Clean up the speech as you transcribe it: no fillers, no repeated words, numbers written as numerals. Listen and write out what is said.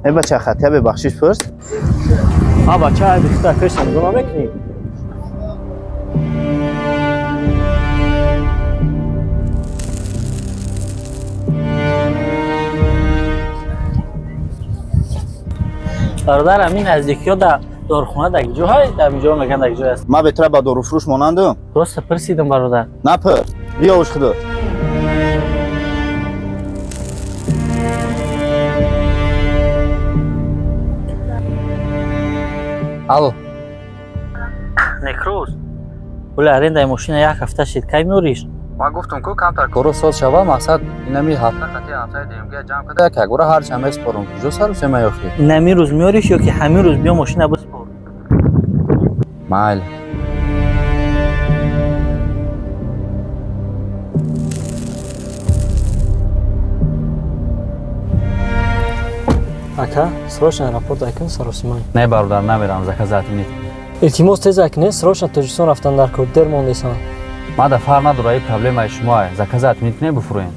Э бача, хатия бебахшиш пурс. А бача, айби хита криша нигоҳ намекунӣ? Бародар, ҳамин наздикиҳо дар дорухона дар ҷо ҳай, дар инҷо мегӯянд, дар ҷо аст. Ман бетра ба доруфурӯш монандум? Просто пурсидам, бародар. Напурс, биёвуш худо. Алло. Некрӯз, пули арендаи мошина як ҳафта шид, кай меориш? Ман гуфтам ку, камтар кору соз шава, мақсад инами ҳафта қати ҳафтаи дмг ҷамъ карда, як якбора ҳарча меспорам. Куҷо сару сема ёфтӣ? Инами рӯз меориш ё ки ҳамин рӯз биё, мошина биспор. Майли. Ака, срочно аэропорт айкун, саросимай. Не, бародар, намерам, заказ отменить. Илтимос, тез айкуне, срочно Тоҷикистон рафтан дар кор, дер мондесам. Мада фарқ надора, и проблемаи шумоа. Заказ отменить кунем, буфурӯем.